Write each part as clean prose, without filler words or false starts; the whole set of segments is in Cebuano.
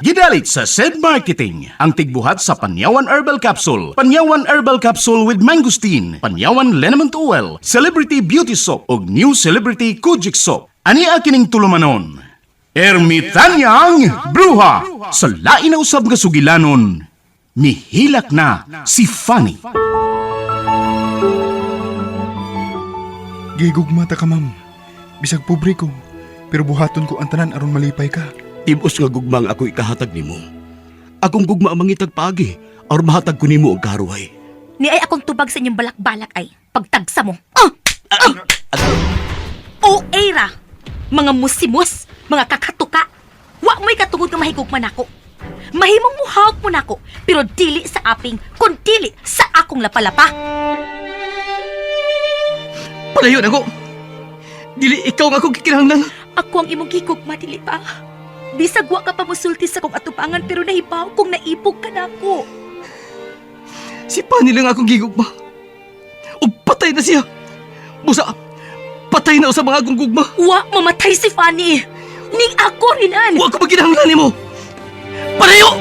Gidalit sa SED Marketing, ang tigbuhat sa Panyawan Herbal Capsule, Panyawan Herbal Capsule with Mangosteen, Panyawan Liniment Oil, Celebrity Beauty Soap, ug New Celebrity Kojic Soap. Ani kining tulumanon? Ermitanyang Bruha! Sa lain na usab nga sugilanon, mihilak na si Fanny. Gigugma ta ka, ma'am. Bisag pobre ko, pero buhaton ko ang tanan aron malipay ka. Tibos nga gugma ang ako ikahatag nimo. Akong gugma ang mangitag paagi aron mahatag ko nimo ang karuhay. Ni ay akong tubag sa inyong balak-balak ay pagtagsa mo. Ah! Ah! O era, mga musimus, mga kakatuka. Wa mo'y katungod nga mahigugma nako. Mahimong muhawak mo nako, pero dili sa aping, kun dili sa akong lapalapa. Palayo na ko. Dili ikaw nga akong gikinahanglan. Ako ang imong gigugma, dili ba? Bisag wa ka pa musulti sa kong atubangan pero nahibaw kung naibog ka nako. Si Pani lang akong gigugma. Ug patay na siya. Busa, patay na sa mga akong gugma. Wa mamatay si Fanny. Ning ako rinan. Wa ko maginahanglan nimo. Palayo!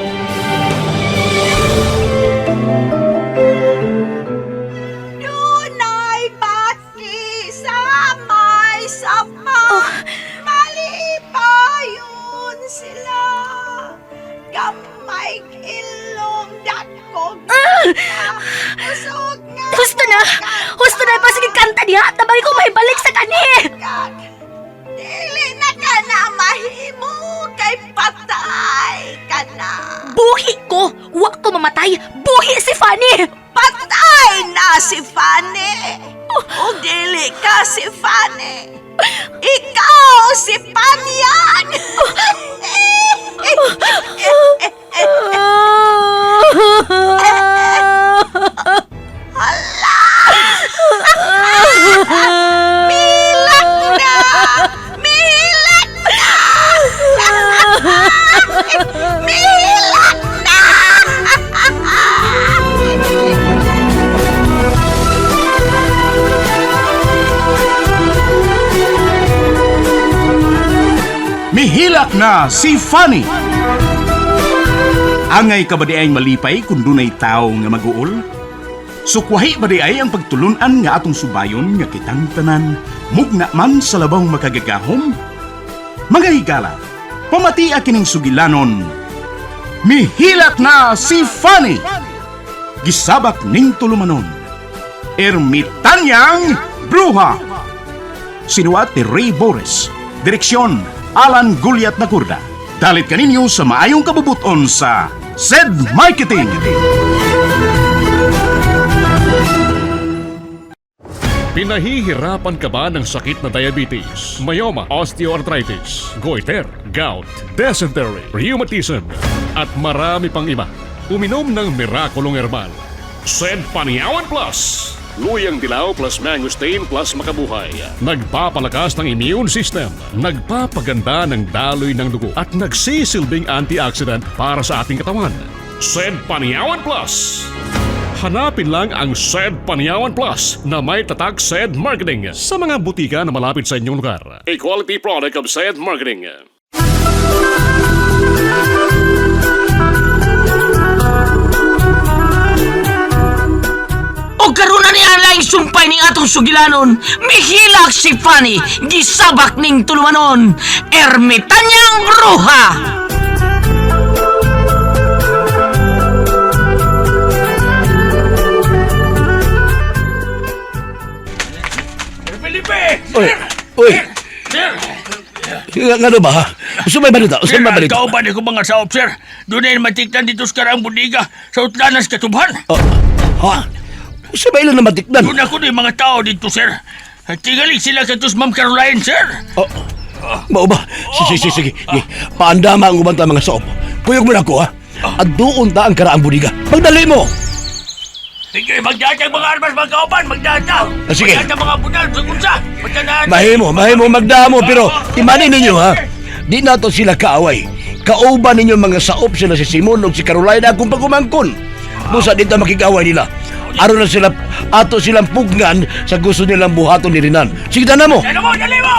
Dunay bati sa may sapa. Malipayon sila. Gamay ilong dakog. Usog nga. Husto na! Husto na! Pasige kanta diha! Tabang ko may balik sa kani! Kag, dili na ka na mahimo kay patay ka na. Buhi ko! Wa ko mamatay! Buhi si Fanny! Patay na si Fanny. O dili ka si Fanny. Ikaw si Panyag. Milak na! Milak na! Milak na! Mihilak na si Fanny. Angay ka ba di ay malipay kung dunay tao nga mag-uol? Sukwahi ba di ay ang pagtulunan nga atong subayon nga kitang tanan, mugna man sa labang makagagahom? Mga higala, pamatia kining sugilanon. Mihilak na si Fanny! Gisabak ning tulumanon. Ermitanyang Bruha! Sinuat ni Ray Boris. Direksyon, Alan Guliat Nakurda. Dalit kaninyo sa maayong kabubuton sa SED Marketing. Pinahihirapan ka ba ng sakit na diabetes, myoma, osteoarthritis, goiter, gout, dysentery, rheumatism, at marami pang iba? Uminom ng Miraculong Herbal. Sed Paniawan Plus! Luyang dilaw plus mangosteen plus makabuhay. Nagpapalakas ng immune system, nagpapaganda ng daloy ng dugo at nagsisilbing antioxidant para sa ating katawan. Sed Paniawan Plus! Hanapin lang ang SED Paniawan Plus na may tatak SED Marketing sa mga butika na malapit sa inyong lugar. A quality product of SED Marketing. O karon na ni ang sumpay ning atong sugilanon. Mihilak si Fanny, gisabak ning tulumanon. Ermitanyang bruha! Uy, uy. Nga, ngano ba ha? Usa may balita, usa may balita. Ikaw ba ni ko mga saop, sir? Doon ay matikdan dito sa karang budiga sa utlanas katubhan. Oh, ha? Usa ba ilan na matikdan? Doon ako ni mga tao dito, sir. Tingali sila katos Ma'am Caroline, sir. Oh, mao ba? Sige, sige, sige. Sige. Paandama ang uban ta mga saop. Kuyog mo na ako ha. At doon ta ang karaang budiga. Pagdali mo! Sige, magdatag mga armas, mga kauban, magdatag. Ah, sige. Magdatag mga bunal, sa kunsa. Magdanaan. Mahimo, mahimo magdamo pero timanin ninyo ha. Di nato sila kaaway. Kauban ninyo mga saop sila si Simon ug si Caroline akong pagumangkon. Busa dito makikaway nila. Aron na sila ato silang pugnan sa gusto nilang buhaton ni Renan. Sige na mo. Dali mo, dali mo!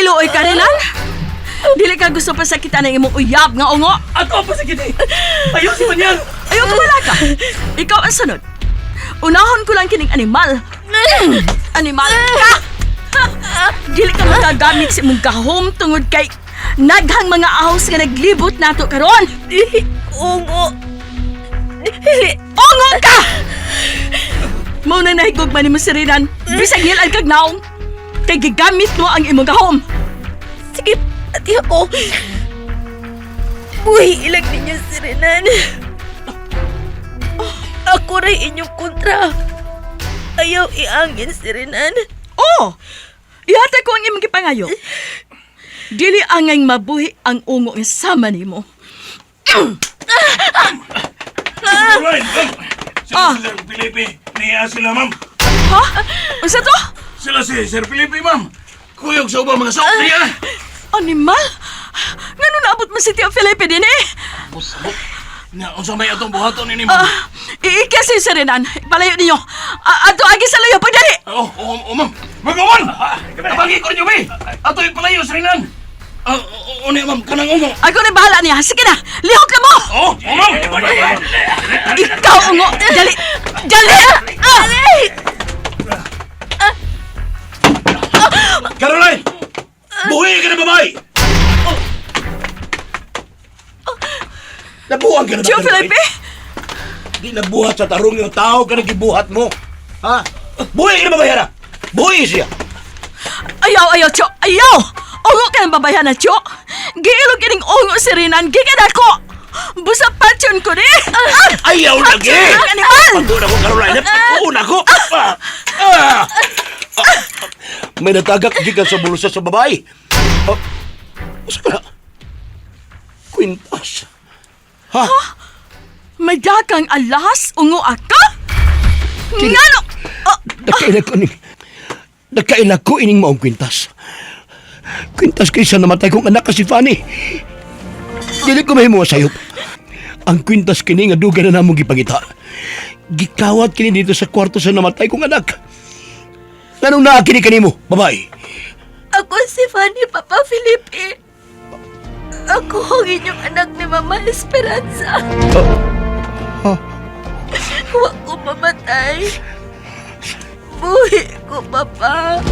Iluoy ka rin, Nan? Dili ka gusto pa sa kita ng imong uyab nga ungo. Ato ang pasakit eh! Ayaw si Manyang! Ayaw ka wala ka. Ikaw ang sunod. Unahon ko lang kining animal. Animal ka! Dili ka magagamit sa imong gahom tungod kay naghang mga ahos nga naglibot nato karon. Dili, ungo. Dili. Ungo ka! Mao na nahigugma nimo si Renan. Bisag ngilan kag naong. Kay gigamit mo ang imong gahom. Sige, pati ako. Buhi ilag ninyo si Renan. Ako rin inyong kontra. Ayaw iangin si Renan. Oh! Ihatag ko ang imong gipangayo. Dili angay mabuhi ang ungo nga sama nimo. Caroline! Ma'am! Sila Ah. si Sir Felipe. Niya sila, ma'am. Ha? Unsa to? Sila si Sir Felipe, ma'am. Kuyog sa ubang mga saok niya. Animal? Ngano naabot man si Tio Felipe din eh? Nya, unsa may atong buhaton ini, ma'am? Ah, iikya si Sir Renan. Palayo ninyo. Ah, ato agi sa layo pagdali. Oh, oh, oh, ma'am. Magawan! Tabagi ko ninyo, be! Ato ipalayo sa rinan. Ah, oh, oh, niya, ma'am. Kanang ungo. Ako na bahala niya. Sige na. Lihok na mo. Oh, oh, ma'am. Ikaw ungo. Dali. Dali. Ah! Caroline! Buhi ka na babae! Nabuang ka na ba, Tio Caroline? Felipe. Di nabuhat sa tarong yung tao ka na gibuhat mo. Ha? Buhi ka na babae, ha? Buhi siya! Ayaw, ayaw, Tio. Ayaw. Ungo ka ng babayan na, Tio. Giilog kining ungo si Renan. Gikan ako. Busa patsyon ko ni. Ah! Ayaw lagi! Patsyon ang animal. Pagod ako, Caroline. Pagod ako! Ah! Ah! Ah! May natagak gikan sa bulsa sa babae. Ah, Usa ka na? Kwintas. Ha? May dakang alas, ungo aka? Ngano? Ah, Nakaila ko ning... Nakaila ko ining maong kwintas. Kwintas kaysa namatay kong anak ka si Fanny. Dili ko mahimo nga sayop. Ang kwintas kini nga dugay na namong gipangita. Gikawat kini dito sa kwarto sa namatay kong anak. Anong naa kini kanimo, babae? Ako si Fanny, Papa Felipe. Ako ang inyong anak ni Mama Esperanza. Huwag ko mamatay. Buhi ko, Papa.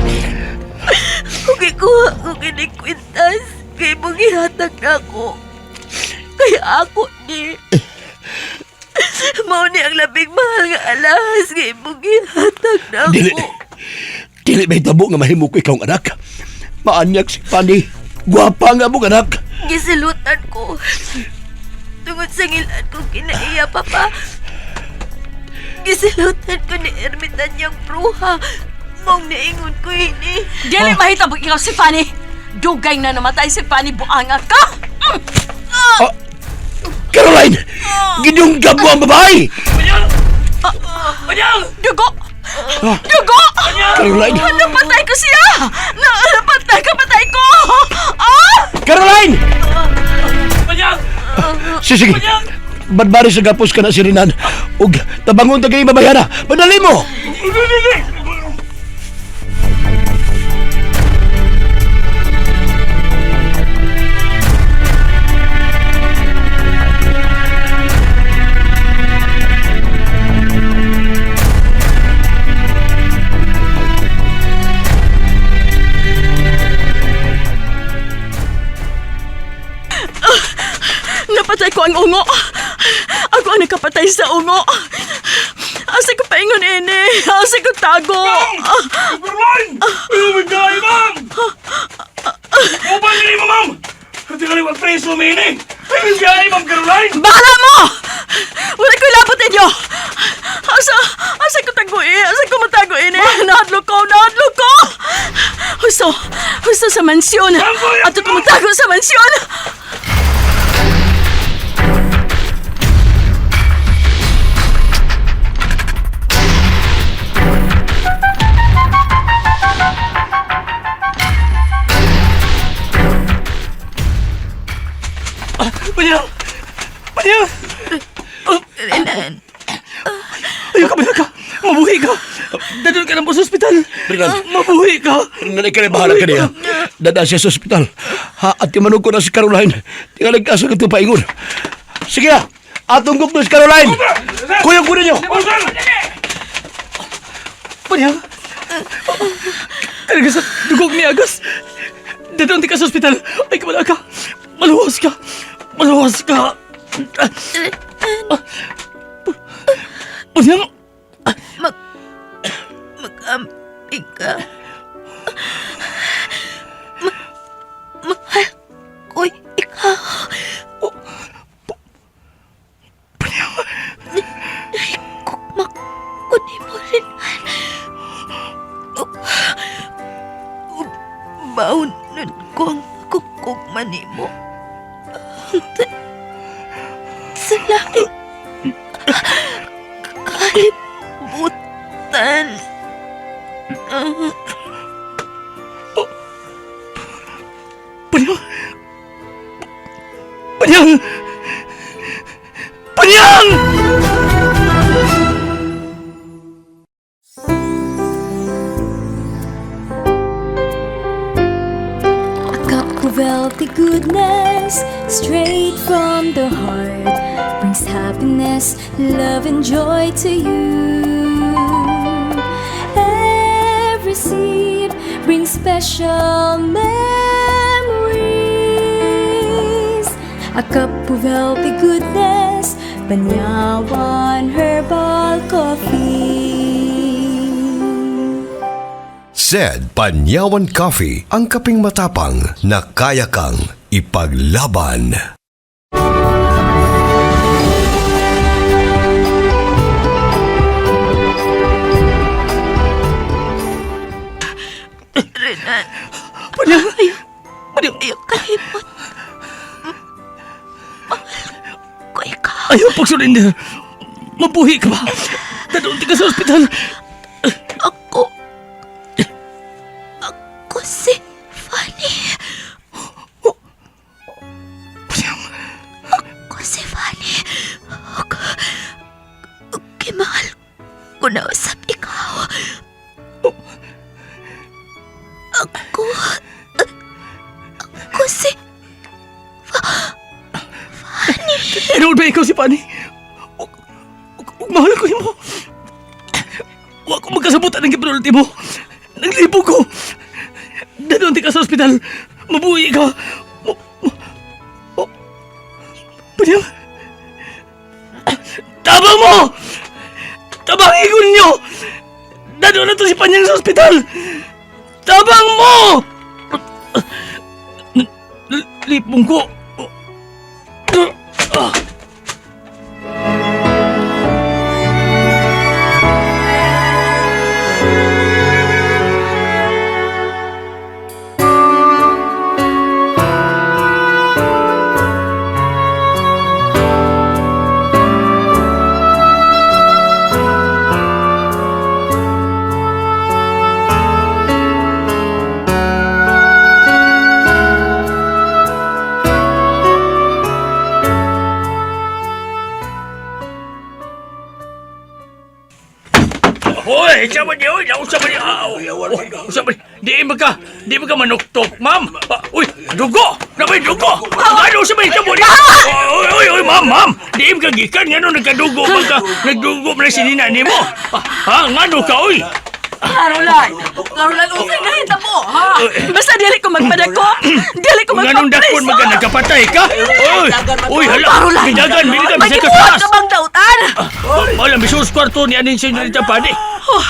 Kung ikuha ko kining kwintas, kay mong ihatag na ako. Kaya ako ni. Mao ni ang labing mahal nga alahas kay mong ihatag na ako. Dili. Dili may tabo nga mahimo ko ikaw ang anak. Maanyak si Fanny. Gwapa nga mong anak. Gisilutan ko. Tungod sa ngilan kong kinaiya, Papa. Gisilutan ko ni Ermitan niyang bruha. Mong naingon ko ini. Dili mahitabo ikaw si Fanny. Dugay na namatay si Fanny buanga ka. Mm. Ah, Caroline! Ginunggab mo ang babae! Manyang! Manyang! Dugo! Ah, Dugo! Caroline! Napatay ko siya! Na napatay ko, patay ko! Ah! Caroline! Manyang! Sige, sige. Badbari sa gapos ka na si Renan. Ug tabangon ta kay babayana. Padali mo! Napatay ko ang ungo. Ako ang nakapatay sa ungo. Asa ko paingon ini? Asa ko tago? Caroline! Oh my God, ma'am! Uban ni mo, ma'am! Hindi ka rin preso, mini! Ay, biyahe, ma'am Caroline! Bahala mo! Wala ko ilabot ninyo! Asa, asa ko tago eh? Asa ko matago ini? Nahadlok ko! Nahadlok ko! Husto! Husto sa mansyon! Ato ko matago sa mansyon! Manyang! Manyang! Renan, Ayaw ka, ka! Mabuhi ka! Dadun ka na po sa ospital! Renan. Mabuhi ka! Renan, ikaw na bahala ka niya. Dada siya sa ospital. Ha, at timanog ko na si Caroline. Tingalig kaso ka ito paingon. Sige na! Atong gugno si Caroline! Kuyog ko ninyo! Panyang! Talaga sa dugog ni Agas! Dadon ka sa ospital! Ay, kamala ka! Maluwas ka! Maluwas ka! Panyang! Mag-amping ka. Mahal ko'y ikaw. Kukmak ko ni mo rin. Baunan ko ang kukukma ni mo. Sa laing kalibutan. Panyang! Panyang! Panyang! A cup of healthy goodness, straight from the heart, brings happiness, love, and joy to you. Every sip brings special memories. A cup of healthy goodness, Banyawan Herbal Coffee. Said Panyawan Coffee, ang kaping matapang na kaya kang ipaglaban. Renan, Panyang! Panyang! ayaw kalimot. Mahal ko ikaw. Ayaw pagsurrender! Mabuhi ka ba? Dadon ka sa ospital! Ako. Ako si Fanny. Ako si Fanny. Ako. Kimahal ko na usap ikaw. Ako. Ako si Tinuod ba ikaw si Pani? Ug mahal ko himo. Wa ko magkasabutan ng gipinulti mo. Naglibo ko. Dadon ka sa ospital. Mabuhi ka. Mo, mo, oh. Panyang. Tabang mo! Tabang igon niyo! Dadon na to si Panyang sa ospital! Tabang mo! Lipong ko. Ah! Hoy, sama niya, oy, nausa ba niya? Ah, oh, usa ba niya? Di ba ka manuktok, ma'am? Ah, uy, dugo! Nabay dugo! Ano sa may tabo niya? Oy, oy, oy, ma'am, ma'am! Di ba ka gikan nga no, nagkadugo ba ka? Nagdugo ba na sinina ni mo? Ah, ha, ngano ka, oy? Caroline! Caroline, unsay nahitabo, ha? Basta dili ko magpadako. Dili ko Nganong dakon magpapreso. maga nagkapatay ka? Oy, oy, hala! Caroline! Bidagan, bidagan, May bisag ka gibuhat taas! ka bang dautan? Wala, misus kwarto ni aning senyorita Pani.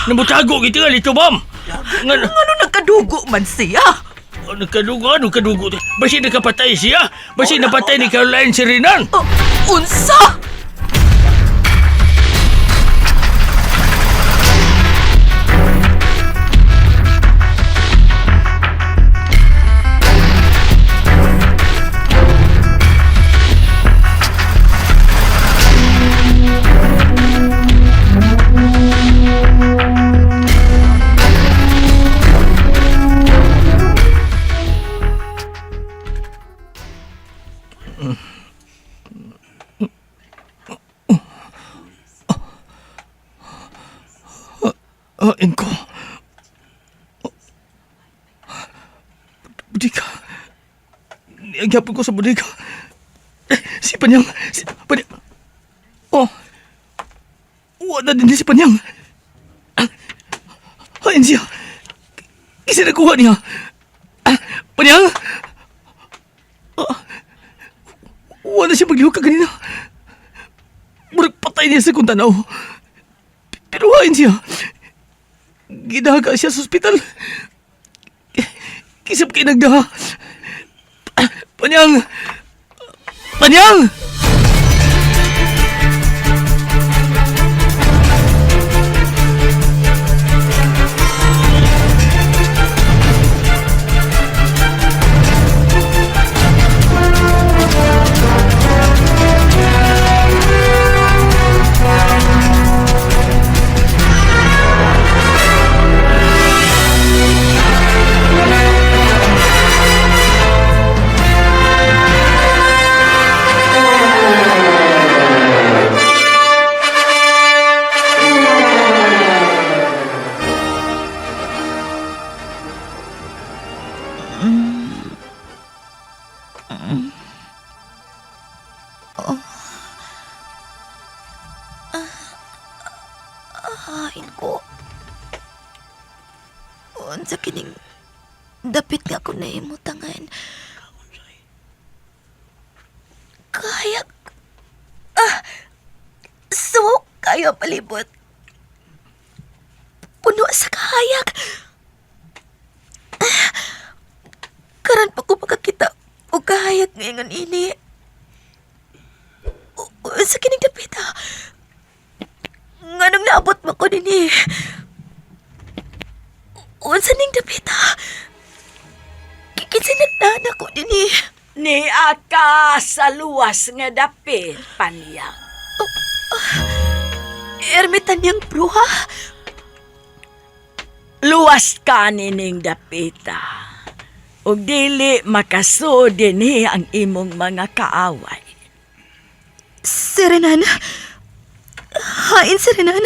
Namutago, kita nga lito, ma'am. Ngano, Ano nagkadugo man siya? nagkadugo, ano kadugo? Basi nakapatay siya? Basi napatay ni Caroline si Renan? Oh, unsa? Ain ko. gyapon ko sa bodega. Si Panyang, si Panyang. Oh. Wala din si Panyang. Hain siya. Kasi nakuha niya. Panyang! Wala siya maglihok kaganina. Murag patay niya sa kong tanaw. Pero hain siya. Gidaga siya sa ospital. Kisap kay nagdaha. Panyang! Panyang! Hain ko. Unsa kining dapit nga ako naimutangan. Kaya... So, kaya palibot. Puno sa kahayak. Karan pa ko makakita og kahayag ngayon ini. Unsa kining dapit ah? Nganong naabot mo ko dinhi? Unsa ning dapit ha? Kinsa nagdaan ako dinhi? Ni aka sa luwas nga dapit, Panyang. Ermitanyang bruha? Luwas ka nining dapita. Ug dili makasuod dinhi ang imong mga kaaway. Serenan. Hain Serenan.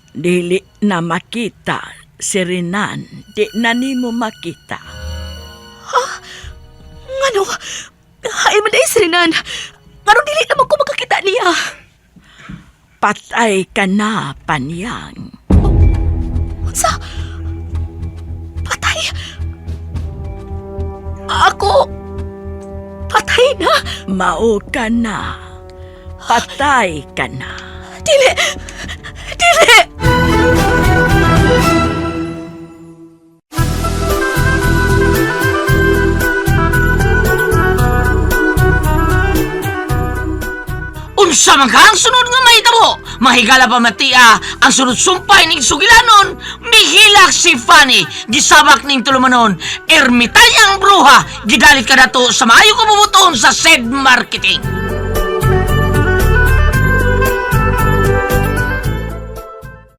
Dili na makita si Renan, di na nimo makita. Ngano? Hain man dahil Serenan. Nganong dili naman ko makakita niya? Patay ka na, Panyang. Unsa? Patay? Ako? Patay na? Mao ka na. Patay ka na. Dili! Dili! Unsa man ka ang sunod nga mahitabo? Mahigala pa matia ang sunod sumpay ning sugilanon. Mihilak si Fanny, gisabak ning tulumanon. Ermitanyang bruha, gidalit ka dato sa maayo kabubuton sa said marketing.